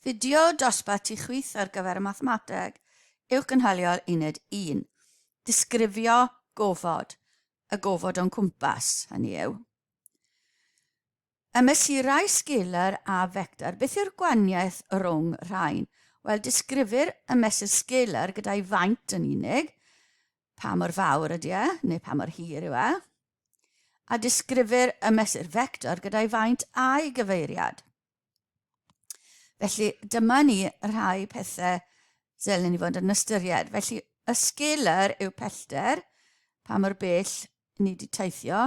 Fideo dosbarth tu chwith ar gyfer y mathemateg uwchgynhaliol uned 1. Disgrifio gofod, y gofod o'n cwmpas, hynny yw. Y mesurau sgeler a fector, beth yw'r gwahaniaeth rhwng rhain? Wel, disgrifir y mesur sgeler gyda'i faint yn unig, pa mor fawr ydy e, neu pa mor hir yw e, a disgrifir y mesur fector gyda'i faint a'i gyfeiriad. Felly, dyma ni rhai pethau ddylen ni fod yn ystyried. Felly, y scaler yw pellter, pa mor bell ni wedi teithio.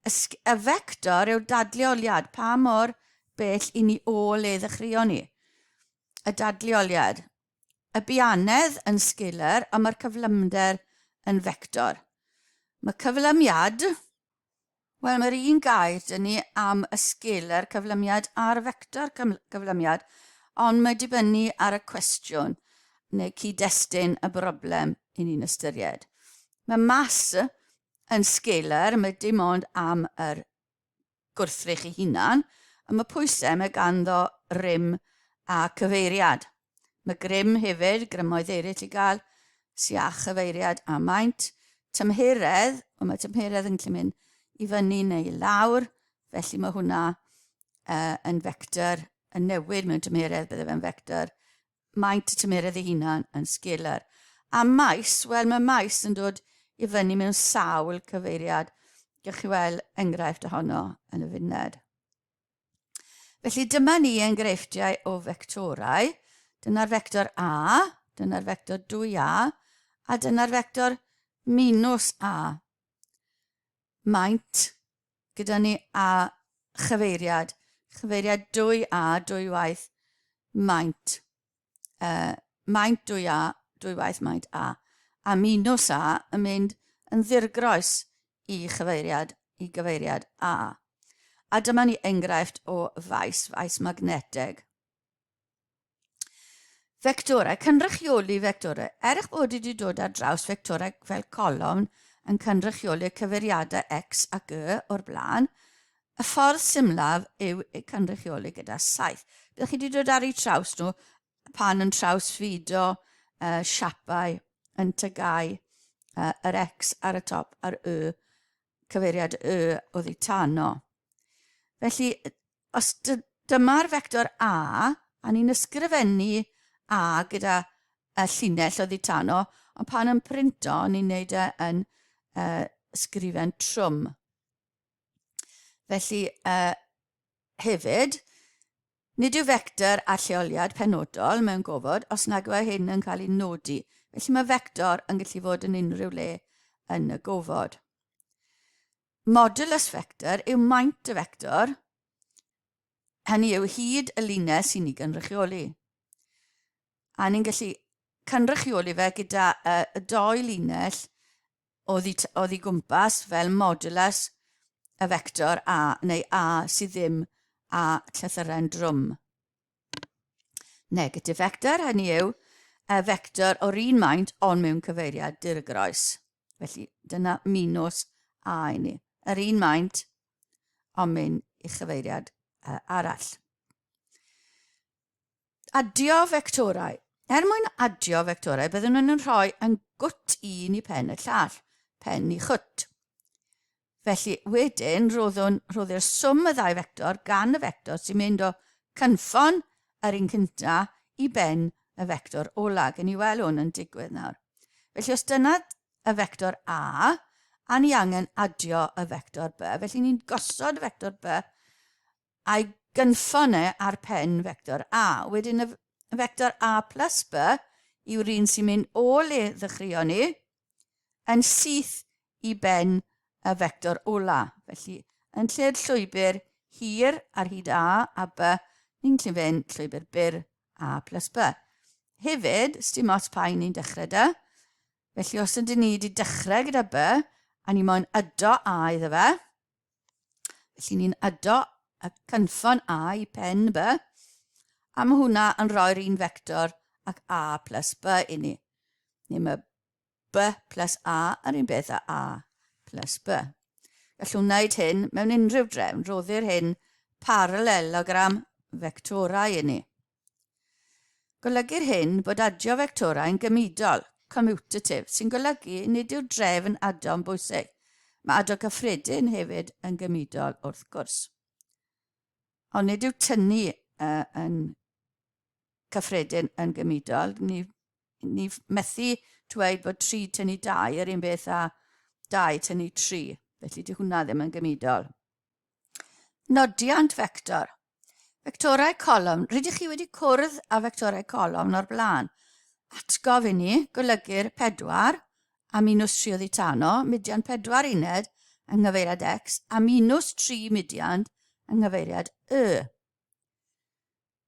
Y, y vector yw'r dadleoliad, pa mor bell i ni o le ddechreuon ni. Y dadleoliad. Y bianedd yn scaler, ond mae'r cyflymder yn vector. Mae cyflymiad Wel, mae'r un gair dyn ni am y sgeler cyflymiad a'r fector cyflymiad, ond mae dibynnu ar y cwestiwn neu cyd-destun y broblem i ni'n ystyried. Mae mas yn sgeler, mae dim ond am yr gwrthrych ei hunan, a mae pwysau, mae ganddo rym a cyfeiriad. Mae grym hefyd, grymoedd eraill i gael, sy â chyfeiriad a maint. Tymheredd, wel mae tymheredd yn gallu mynd i fyny neu i lawr, felly mae hwnna uh, yn fector yn newid mewn tymheredd, bydde fe'n fector maint y tymheredd ei hunan yn scalar. A maes, wel mae maes yn dod i fyny mewn sawl cyfeiriad. Gewch chi weld enghraifft ohono yn y funed. Felly dyma ni enghreifftiau o fectorau. Dyna'r fector A, dyna'r fector 2A, a dyna'r fector minus A. Maint gyda ni a chyfeiriad, chyfeiriad 2A dwywaith maint uh, maint 2A, dwywaith maint A, a minus A yn mynd yn ddirgroes i chyfeiriad, i gyfeiriad A. A dyma ni enghraifft o faes, faes magneteg. Fectorau, cynrychioli fectorau. Er eich bod wedi dod ar draws fectorau fel colofn yn cynrychioli cyfeiriadau X ac Y o'r blaen, Y ffordd symlaf yw eu cynrychioli gyda saeth. Byddwch chi wedi dod ar eu traws nhw pan yn trawsfudo uh, siapau yn tygau uh, yr X ar y top a'r Y, cyfeiriad Y oddi tano. Felly, os dyma'r fector A, a ni'n ysgrifennu A gyda y llinell oddi tano, ond pan yn printo, ni'n neud e yn uh, sgrifen trwm. Felly, uh, hefyd, nid yw fector a lleoliad penodol mewn gofod os nag yw hyn yn cael ei nodi. Felly mae fector yn gallu fod yn unrhyw le yn y gofod. Modulus vector yw maint y fector, hynny yw hyd y linell sy'n ei gynrychioli. A ni'n gallu cynrychioli fe gyda uh, y doi linell oddi, oddi gwmpas fel modulus y fector A, neu A sydd ddim a llythyren drwm. Negatif vector, hynny yw, y fector o'r un maint ond mewn cyfeiriad dirgroes. Felly dyna minus A i ni. Yr un maint ond mynd i chyfeiriad uh, arall. Adio fectorau. Er mwyn adio fectorau, byddwn yn rhoi yn gwt un i pen y llall, pen i chwt. Felly, wedyn, roddwn, rhoddir swm y ddau fector gan y fector sy'n mynd o cynffon yr un cynta i ben y fector ola. Gen i weld hwn yn digwydd nawr. Felly, os dyna y fector A, a ni angen adio y fector B, felly ni'n gosod y fector B a'i gynffon e ar pen fector A. Wedyn y fector A plus B yw'r un sy'n mynd o le ddechreuon ni yn syth i ben y fector ola. Felly, yn lle'r llwybr hir ar hyd A a B, ni'n gallu fynd llwybr byr A plus B. Hefyd, sdim ots pa un ni'n dechrau da. Felly, os ydyn ni wedi dechrau gyda B, a ni moyn ydo A iddo fe, Felly ni'n ado y cynffon A i pen B, a mae hwnna yn rhoi'r un fector ac A plus B i ni. Neu mae B plus A yr un beth â A plus B. Gallwn wneud hyn mewn unrhyw drefn. Rhoddir hyn paralelogram fectorau i ni. Golygir hyn bod adio fectorau yn gymudol, commutative, sy'n golygu nid yw'r drefn ado'n bwysig. Mae ado cyffredin hefyd yn gymudol wrth gwrs. Ond nid yw tynnu uh, yn cyffredin yn gymudol. Ni, ni methu dweud bod 3 tynnu 2 yr un beth â 2 tynnu 3. Felly di hwnna ddim yn gymudol. Nodiant fector. Fectorau colofn. Rydych chi wedi cwrdd â fectorau colofn o'r blaen. Atgof i ni, golygir 4 a minus 3 oddi tano, mudiant 4 uned yng nghyfeiriad x a minus 3 mudiant yng nghyfeiriad y.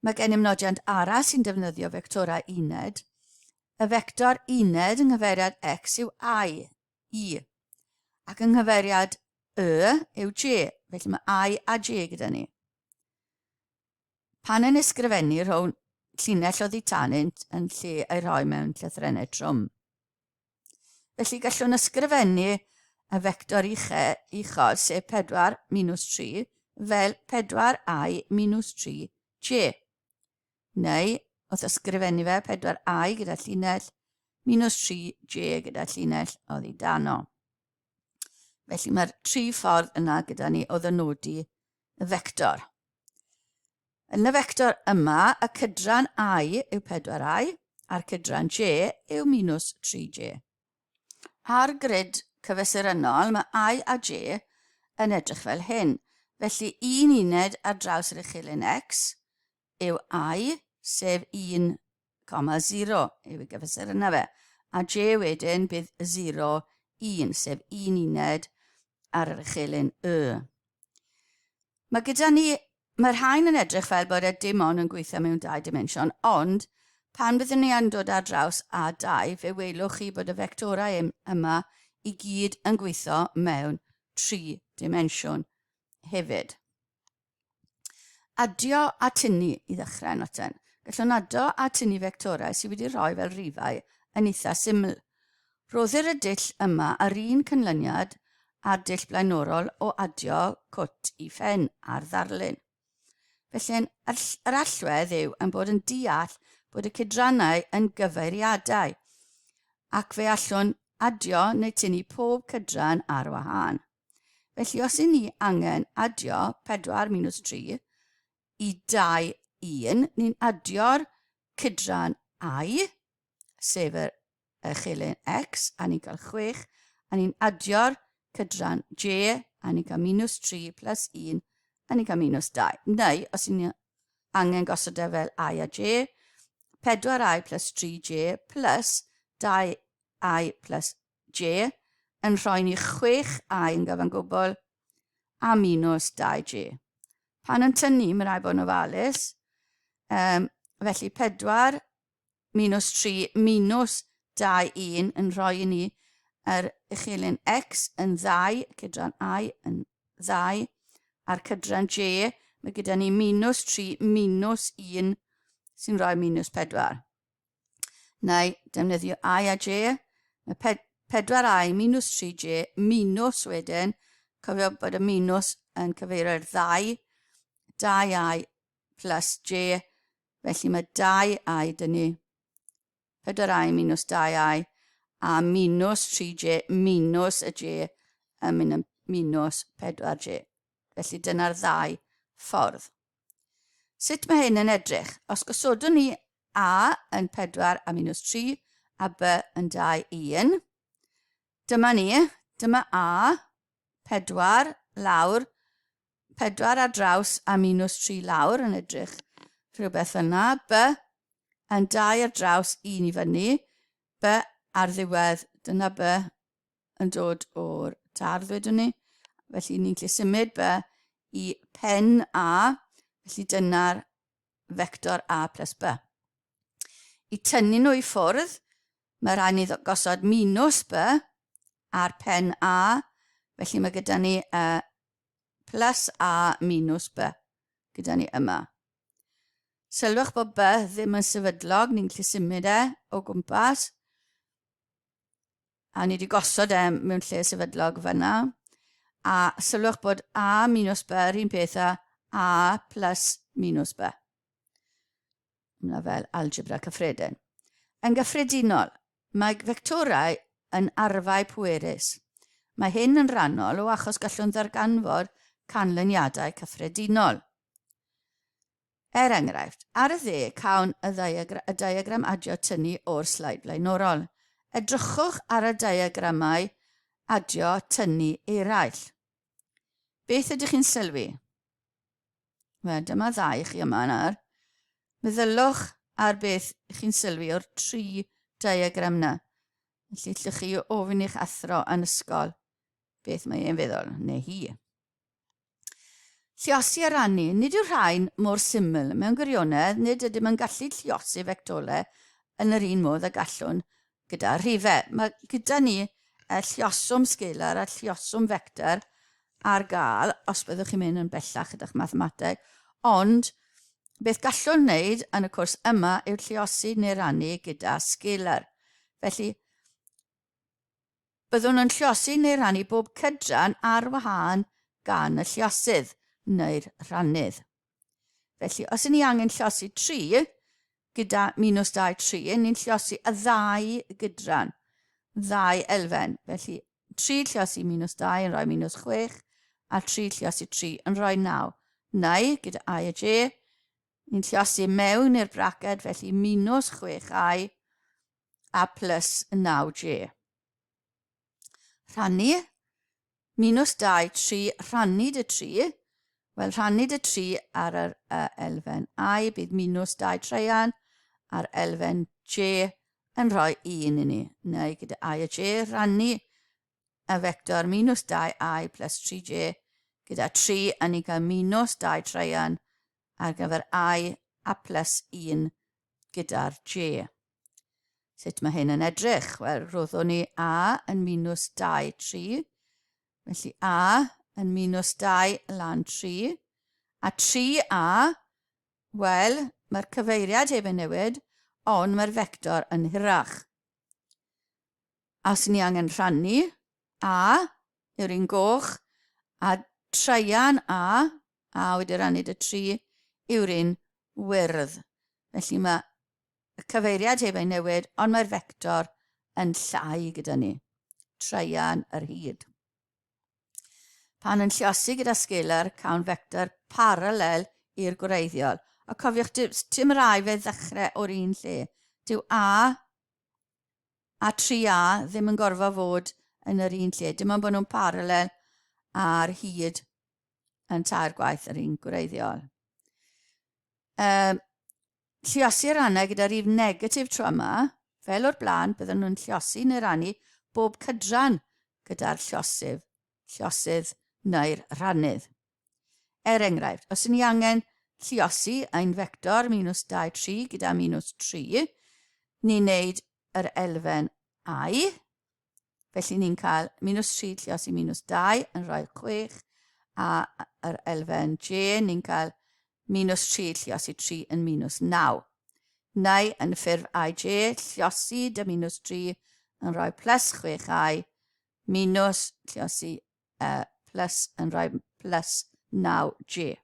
Mae gennym nodiant arall sy'n defnyddio fectorau uned. Y fector uned yng nghyfeiriad x yw i, i, ac yng nghyfeiriad y yw j, felly mae i a j gyda ni. Pan yn ysgrifennu, rhown llinell oddi tanynt yn lle ei rhoi mewn llythrennau trwm. Felly gallwn ysgrifennu y fector uche, uchod, sef 4 minus 3, fel 4i minus 3j. Neu, wrth ysgrifennu fe, 4i gyda llinell minus 3j gyda llinell oddi dano. Felly mae'r tri ffordd yna gyda ni o ddynodi y fector. Yn y fector yma, y cydran i yw 4i a'r cydran j yw minus 3j. Ar grid cyfesurynnol, mae i a j yn edrych fel hyn. Felly un uned ar draws yr uchelyn x yw i, sef 1,0 yw ei gyfesurynnau fe. A j wedyn bydd 0, 1, sef un uned ar yr uchelyn y. Mae gyda ni, mae'r rhain yn edrych fel bod e dim ond yn gweithio mewn dau dimensiwn, ond pan byddwn ni yn dod ar draws A2, fe welwch chi bod y fectorau yma i gyd yn gweithio mewn tri dimensiwn hefyd. Adio a tynnu i ddechrau noten. Gallwn ado a tynnu fectorau sydd wedi rhoi fel rhifau yn eitha syml. Rhoddir y dull yma yr un canlyniad â'r dull blaenorol o adio cwt i phen ar ddarlun. Felly, yr allwedd yw ein bod yn deall bod y cydrannau yn gyfeiriadau, ac fe allwn adio neu tynnu pob cydran ar wahân. Felly, os y'n ni angen adio 4 minus 3 i 2, 1, ni'n adio'r cydran i, sef yr echelin x, a ni'n cael 6, a ni'n adio'r cydran j, a ni'n cael minus 3 plus 1, a ni'n cael minus 2. Neu, os ni'n angen gosod e fel i a j, 4i plus 3j plus 2i plus j yn rhoi ni 6i yn gyfan gwbl a minus 2j. Pan yn tynnu, mae rhaid bod yn ofalus. Um, felly 4 minus 3 minus 2, 1 yn rhoi i ni yr uchelyn x yn 2, cydran i yn 2, a'r cydran j, mae gyda ni minus 3 minus 1 sy'n rhoi minus 4. Neu defnyddio i a j, mae 4i minus 3j minus wedyn, cofio bod y minus yn cyfeirio i'r ddau, 2i plus j, felly mae 2i dyn ni, 4i minus 2i, a minus 3j minus y j yn mynd yn minus 4j. Felly dyna'r ddau ffordd. Sut mae hyn yn edrych? Os gosodwn ni A yn 4 a minus 3 a B yn 2, 1, dyma ni, dyma A, 4 lawr, 4 ar draws a minus 3 lawr yn edrych rhywbeth fel yna. B yn 2 ar draws, 1 i fyny. B ar ddiwedd, dyna B yn dod o'r tardd wedwn ni. Felly ni'n gallu symud B i pen A, felly dyna'r fector A plus B. I tynnu nhw i ffwrdd, mae rhaid ni gosod minus B ar pen A, felly mae gyda ni uh, plus A minus B gyda ni yma. Sylwch bod B ddim yn sefydlog, ni'n gallu symud e o gwmpas. A ni wedi gosod e mewn lle sefydlog fyna. A sylwch bod A minus B yr un peth â A plus minus B. Yna fel algebra cyffredin. Yn gyffredinol, mae fectorau yn arfau pwerus. Mae hyn yn rhannol o achos gallwn ddarganfod canlyniadau cyffredinol. Er enghraifft, ar y dde cawn y, y diagram adio tynnu o'r sleid blaenorol. Edrychwch ar y diagramau adio tynnu eraill. Beth ydych chi'n sylwi? Wel, dyma ddau i chi yma nawr. Meddylwch ar beth chi'n sylwi o'r tri diagram yna. Felly, llwch chi ofyn i'ch athro yn ysgol beth mae e'n feddwl, neu hi. Lliosi a rannu. Nid yw'r rhain mor syml. Mewn gwirionedd, nid ydym yn gallu lliosi fectolau yn yr un modd a gallwn gyda rhifau. Mae gyda ni y llioswm scalar a llioswm vector ar gael os byddwch chi'n mynd yn bellach gyda'ch mathemateg, ond beth gallwn wneud yn y cwrs yma yw lliosi neu rannu gyda scalar. Felly, byddwn yn lliosi neu rannu bob cydran ar wahân gan y lliosydd neu'r rhannydd. Felly, os y'n ni angen llosi 3 gyda minus 2, 3, ni'n llosi y ddau gydran, ddau elfen. Felly, 3 llosi minus 2 yn rhoi minus 6, a 3 llosi 3 yn rhoi 9. Neu, gyda i a j, ni'n llosi mewn i'r braced, felly minus 6i a plus 9j. Rhannu Minus 2, 3, rhannu dy 3. Wel, rhannu dy 3 ar yr uh, elfen I, bydd minus 2 treian, a'r elfen J yn rhoi 1 i ni. Neu gyda I a J, rhannu y fector minus 2i plus 3j gyda 3, a ni'n cael minus 2 treian ar gyfer I a plus 1 gyda'r J. Sut mae hyn yn edrych? Wel, roddwn ni A yn minus 2, 3. Felly A yn minus 2 lan 3. A 3A, wel, mae'r cyfeiriad heb ei newid, ond mae'r fector yn hirach. A os ni angen rhannu, A yw'r un goch, a traean A, A wedi rannu dy 3, yw'r un wyrdd. Felly mae y cyfeiriad heb ei newid, ond mae'r fector yn llai gyda ni. Traean yr hyd. Pan yn lliosi gyda scalar, cawn fector paralel i'r gwreiddiol. A cofiwch, dim rai fe ddechrau o'r un lle. Dyw A a 3A ddim yn gorfod fod yn yr un lle. Dim ond bod nhw'n paralel ar hyd yn tair gwaith yr un gwreiddiol. Um, Lluosi rannau gyda rif negatif tro yma, fel o'r blaen, bydden nhw'n lluosi neu rannu bob cydran gyda'r llosydd, llosydd neu'r rhannydd. Er enghraifft, os ydyn ni angen lluosi ein fector minus 2, 3 gyda minus 3, ni'n neud yr elfen i, Felly ni'n cael minus 3 lliosi minus 2 yn rhoi 6, a yr elfen J ni'n cael minus 3 lliosi 3 yn minus 9. Neu yn ffurf IJ, lliosi dy minus 3 yn rhoi plus 6i, minus lliosi uh, plus yn rhoi plus 9j.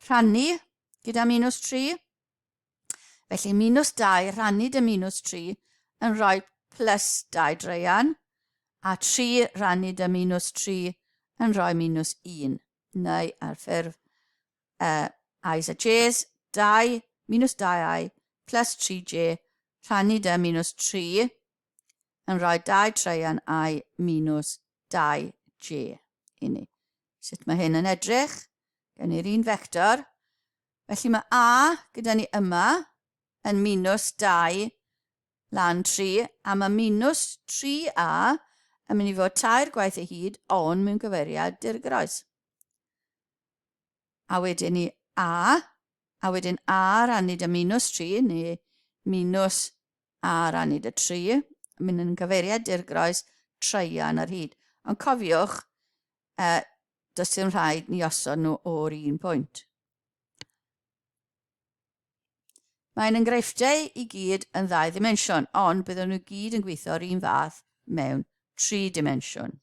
Rhannu gyda minus 3, Felly minus 2 rhannu dy minus 3 yn rhoi plus 2 draean, a 3 rhannu dy minus 3 yn rhoi minus 1. Neu ar ffurf uh, i's a j's, 2 minus 2i plus 3j rhannu dy minus 3 yn rhoi 2 traean i minus 2j i ni. Sut mae hyn yn edrych? Gen i'r un fector. Felly mae A gyda ni yma yn minus 2 lan 3, a mae minus 3A yn mynd i fod tair gwaith ei hyd ond mewn gyfeiriad dirgroes. A wedyn ni A, a wedyn A rannu dy minus 3, neu minus A rannu dy 3, yn mynd yn gyfeiriad dirgroes traean ar hyd. Ond cofiwch, uh, does dim rhaid ni osod nhw o'r un pwynt. Mae'n enghreifftiau i gyd yn ddau ddimensiwn, ond byddwn nhw gyd yn gweithio o'r un fath mewn tri dimensiwn.